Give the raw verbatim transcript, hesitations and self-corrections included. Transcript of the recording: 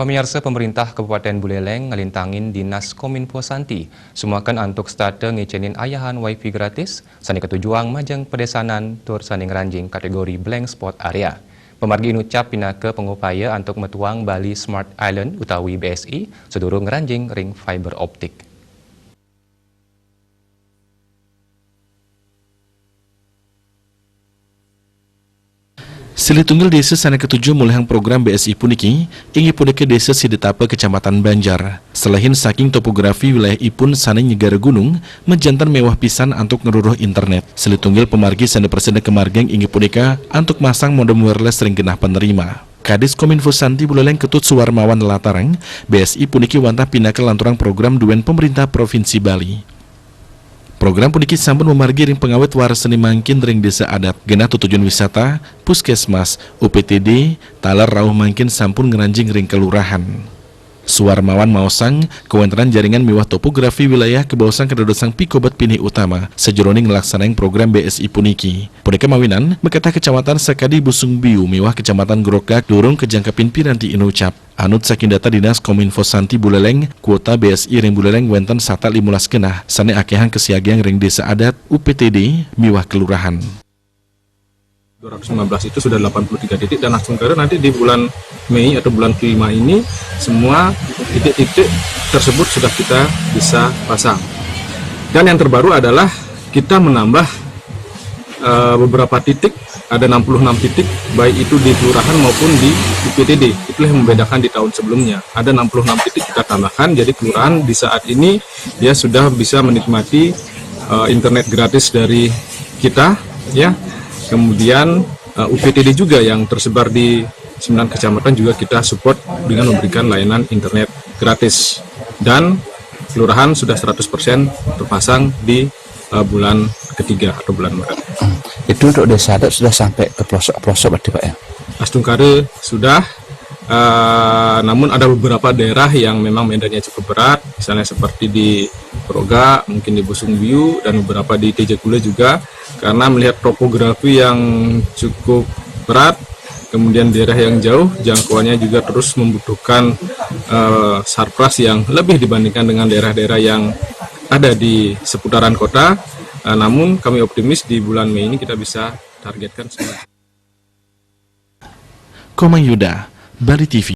Pamiarsa, pemerintah Kabupaten Buleleng ngalintangin Dinas Kominfo Santi sumaken antuk starter ngicenin ayahan wifi gratis, sane katujuang majeng pedesanan tur sane ngranjing kategori blank spot area. Pamargi inucap pinaka pangupaya antuk metuang Bali Smart Island utawi B S I sadurung ngranjing ring fiber optik. Silih tunggil desa sane katuju molihang program B S I puniki, inggih punika Desa Sidetapa, Kecamatan Banjar. Selehin saking topografi wilayahipun sane nyegara gunung, majanten mewah pisan antuk ngruruh internet. Silih tunggil pamargi sane prasida kamargiang inggih punika antuk masang modem wireless ring genah panerima. Kadis Kominfo Santi Buleleng Ketut Suwarmawan nlatarang, B S I puniki wantah pinaka lanturang program duen pemerintah Provinsi Bali. Program puniki sampun mamargi ring pangawit warasane mangkin ring desa adat, genah tetujon wisata, puskesmas, U P T D, taler rauh mangkin sampun ngranjing ring kelurahan. Suwarmawan maosang, kawentenan jaringan miwah topografi wilayah kabaosang kadadosang pikobet pinih utama sajeroning nglaksanain program B S I puniki. Punika mawinan, makatah kecamatan sakadi Busung Biu miwah Kecamatan Grogak durung kajangkepin piranti inucap. Anut saking data Dinas Kominfo Santi Buleleng, kuota B S I ring Buleleng wenten satak limolas genah, sane akehang kasiagiang ring desa adat, U P T D, miwah kelurahan. Dua ratus lima belas itu sudah delapan puluh tiga titik, dan astungkara nanti di bulan Mei atau bulan kelima ini semua titik-titik tersebut sudah kita bisa pasang. Dan yang terbaru adalah kita menambah, eh, beberapa titik, ada enam puluh enam titik, baik itu di kelurahan maupun di U P T D. Itulah yang membedakan di tahun sebelumnya. Ada enam puluh enam titik kita tambahkan, jadi kelurahan di saat ini dia sudah bisa menikmati, eh, internet gratis dari kita, ya. Kemudian, eh, U P T D juga yang tersebar di sembilan kecamatan juga kita support dengan memberikan layanan internet gratis. Dan kelurahan sudah seratus persen terpasang di, eh, bulan ketiga atau bulan Maret. Itu untuk desa adat sudah sampai ke pelosok-pelosok berarti, Pak, ya? Astungkara sudah, eh, namun ada beberapa daerah yang memang medannya cukup berat, misalnya seperti di Grogak, mungkin di Busung Biu, dan beberapa di Tejagula juga, karena melihat topografi yang cukup berat, kemudian daerah yang jauh, jangkauannya juga terus membutuhkan, eh, sarpras yang lebih dibandingkan dengan daerah-daerah yang ada di seputaran kota. Eh, namun kami optimis di bulan Mei ini kita bisa targetkan semua. Komang Yuda, Bali T V.